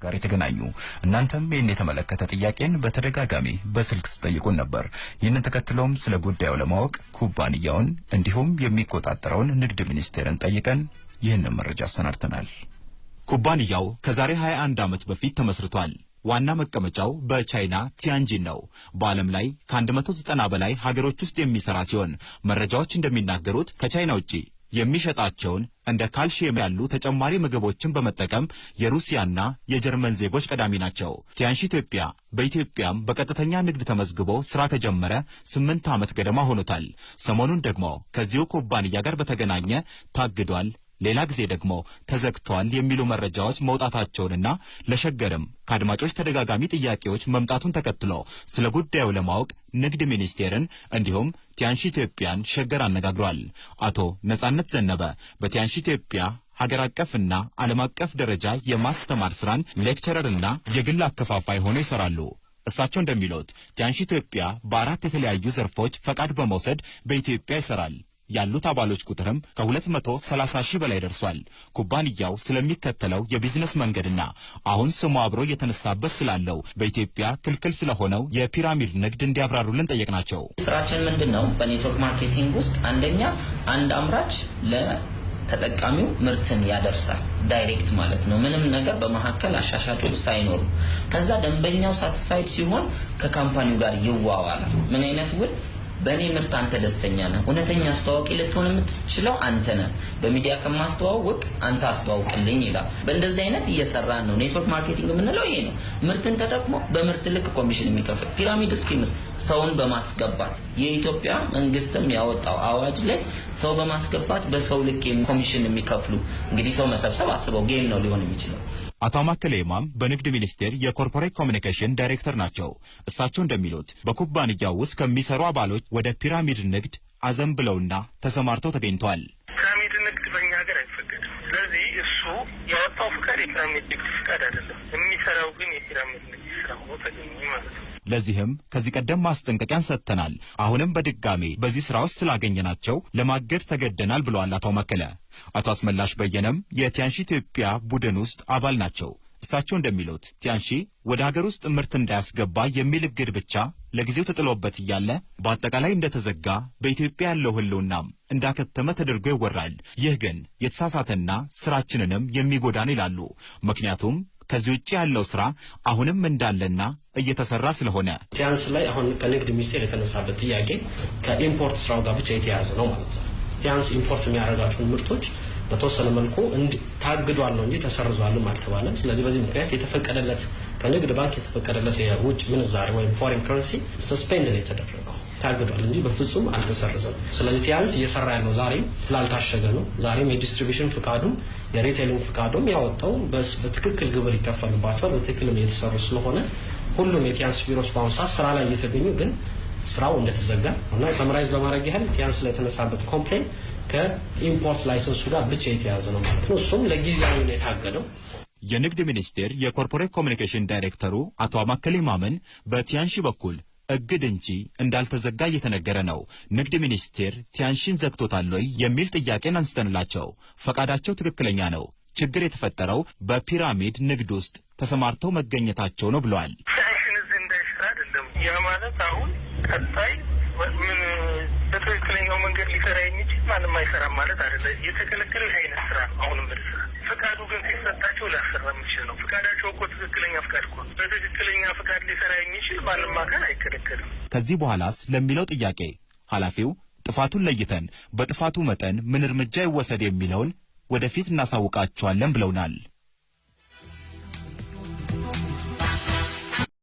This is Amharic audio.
ጋር የተገናኙ እናንተም ይህን የተመለከተ ጥያቄን በተደጋጋሚ በስልክ ስትጠይቁን ነበር። ይህንን ተከትሎም ስለ ጉዳዩ ለማወቅ ኩባንያውን እንዲሁም የሚቆጣጠረውን ንግድ ሚኒስቴርን ጠይቀን ይህንን መረጃ አሰናድተናል። ኩባንያው ከዛሬ 21 ዓመት በፊት ተመስርቷል። ዋና መቀመጫው በቻይና ቲያንጂን ነው። በዓለም ላይ ከ190 በላይ ሀገሮች ውስጥ የሚሰራ ሲሆን መረጃዎች እንደሚናገሩት ከቻይና ውጪ የሚሸጣቸውን እንደ ካልሽየም ያሉ ተጨማሪ ምግቦችን በመጠቀም የሩሲያና የጀርመን ዜጎች ቀዳሚ ናቸው። ቲያንሺ ኢትዮጵያ በኢትዮጵያም በቀጥተኛ ንግድ ተመዝግቦ ስራ ከጀመረ 8 ዓመት ገደማ ሆኖታል። ሰሞኑን ደግሞ ከዚሁ ኩባንያ ጋር በተገናኘ ታግዷል፣ ሌላ ጊዜ ደግሞ ተዘግቷል የሚሉ መረጃዎች መውጣታቸውንና ለሸገርም ከአድማጮች ተደጋጋሚ ጥያቄዎች መምጣቱን ተከትሎ ስለ ጉዳዩ ለማወቅ ንግድ ሚኒስቴርን እንዲሁም ቲያንሺ ኢትዮጵያን ሸገር አነጋግሯል። አቶ ነጻነት ዘነበ በቲያንሺ ኢትዮጵያ ሀገር አቀፍና ዓለም አቀፍ ደረጃ የማስተማር ስራን lecturer ና የግል አከፋፋይ ሆነው ይሰራሉ። እሳቸው እንደሚሉት ቲያንሺ ኢትዮጵያ በ4 የተለያዩ ዘርፎች ፈቃድ በመውሰድ በኢትዮጵያ ይሰራል። ያሉት አባሎች ቁጥርም ከ230 ሺህ በላይ ደርሷል። ኩባንያው ስለሚከተለው የቢዝነስ መንገድና አሁን ስሙ አብሮ እየተነሳበት ስላለው በኢትዮጵያ ክልክል ስለሆነው የፒራሚድ ንግድ እንዲያብራሩልን ጠየቅናቸው። ስራችን ምንድነው? በ network marketing ውስጥ አንደኛ አንድ አምራች ለተጠቃሚው ምርትን ያደርሳል፣ direct ማለት ነው። ምንም ነገር በመሐከል አሻሻጮች ሳይኖሩ። ከዛ ደንበኛው satisfied ሲሆን ከ company ው ጋር ይዋዋላል። ምን አይነት ውል? በእኔ ምርት አንተ ደስተኛ ነህ፣ እውነተኛ አስተዋዋቂ ልትሆን የምትችለው አንተ ነህ፣ በሚዲያ ከማስተዋውቅ አንተ አስተዋውቅልኝ ይላል። በእንደዚህ አይነት እየሰራን ነው። network marketing የምንለው ይሄ ነው። ምርትን ተጠቅሞ በምርት ልክ ኮሚሽን የሚከፍል። pyramid schemes ሰውን በማስገባት የኢትዮጵያ መንግስትም ያወጣው አዋጅ ላይ ሰው በማስገባት በሰው ልክ ኮሚሽን የሚከፍሉ እንግዲህ ሰው መሰብሰብ አስበው game ነው ሊሆን የሚችለው። አቶ አማከለ ይማም በንግድ ሚኒስቴር የ corporate communication ዳይሬክተር ናቸው። እሳቸው እንደሚሉት በኩባንያው ውስጥ ከሚሰሩ አባሎች ወደ ፒራሚድ ንግድ አዘንብለውና ተሰማርተው ተገኝተዋል። ፒራሚድ ንግድ በእኛ ሀገር አይፈቀድም። ስለዚህ እሱ ያወጣው ፍቃድ የፒራሚድ ንግድ ፍቃድ አይደለም። የሚሰራው ግን የፒራሚድ ንግድ ስራ ሆኖ ተገኘ ማለት ነው። ለዚህም ከዚህ ቀደም ማስጠንቀቂያን ሰጥተናል። አሁንም በድጋሜ በዚህ ስራ ውስጥ ስላገኘናቸው ለማገድ ተገደናል ብለዋል አቶ አማከለ። አቶ አስመላሽ በየነም የቲያንሺ ኢትዮጵያ ቡድን ውስጥ አባል ናቸው። እሳቸው እንደሚሉት ቲያንሺ ወደ ሀገር ውስጥ ምርት እንዳያስገባ የሚል እግድ ብቻ ለጊዜው ተጥሎበት እያለ በአጠቃላይ እንደተዘጋ በኢትዮጵያ ያለው ህልውናም እንዳከተመ ተደርጎ ይወራል። ይህ ግን የተሳሳተና ስራችንንም የሚጎዳን ይላሉ። ምክንያቱም ከዚህ ውጪ ያለው ስራ አሁንም እንዳለና እየተሰራ ስለሆነ። ቲያንስ ላይ አሁን ከንግድ ሚኒስቴር የተነሳበት ጥያቄ ከ import ስራው ጋር ብቻ የተያያዘ ነው ማለት ነው። ቲያንስ import የሚያደርጋቸውን ምርቶች በተወሰነ መልኩ ታግዷል ነው እንጂ ተሰርዟልም አልተባለም። ስለዚህ በዚህ ምክንያት የተፈቀደለት ከንግድ ባንክ የተፈቀደለት የውጭ ምንዛሬ ወይም foreign currency suspend ነው የተደረገው፣ ታግዷል እንጂ በፍጹም አልተሰረዘም። ስለዚህ ቲያንስ እየሰራ ያለው ዛሬም ስላልታሸገ ነው። ዛሬም የ distribution ፍቃዱም የ retailing ፍቃዱም ያወጣው በትክክል ግብር ይከፈልባቸዋል፣ በትክክልም እየተሰሩ ስለሆነ ሁሉም የቲያንስ ቢሮዎች በአሁኑ ሰዓት ስራ ላይ እየተገኙ ግን ስራው እንደተዘጋ እና summarize ለማድረግ ያህል ቲያንስ ላይ የተነሳበት complain ከ import license ኡ ጋር ብቻ የተያዘ ነው ማለት ነው። እሱም ለጊዜያዊ ነው የታገደው። የንግድ ሚኒስቴር የ corporate communication ዳይሬክተሩ አቶ አማከለ ይማምን በቲያንሺ በኩል እግድ እንጂ እንዳልተዘጋ እየተነገረ ነው። ንግድ ሚኒስቴር ቲያንሺን ዘግቶታል ወይ የሚል ጥያቄን አንስተንላቸው ፈቃዳቸው ትክክለኛ ነው፣ ችግር የተፈጠረው በፒራሚድ ንግድ ውስጥ ተሰማርተው መገኘታቸው ነው ብለዋል። ቲያንሺን እዚህ እንዳይሰራ አይደለም። ያ ማለት አሁን ቀጣይ ምን በትክክለኛው መንገድ ሊሰራ የሚችል ማንም አይሰራም ማለት አይደለም። የተከለከለው ይህ አይነት ስራ ነው። አሁንም ስራ ፍቃዱ ግን ሲሰጣቸው ሊያሰራ የሚችል ነው። ፍቃዳቸው እኮ ትክክለኛ ፍቃድ እኮ በትክክለኛ ፍቃድ ሊሰራ የሚችል ማንም አካል አይከለከልም። ከዚህ በኋላስ ለሚለው ጥያቄ ኃላፊው ጥፋቱን ለይተን በጥፋቱ መጠን ምን እርምጃ ይወሰድ የሚለውን ወደፊት እናሳውቃቸዋለን ብለውናል።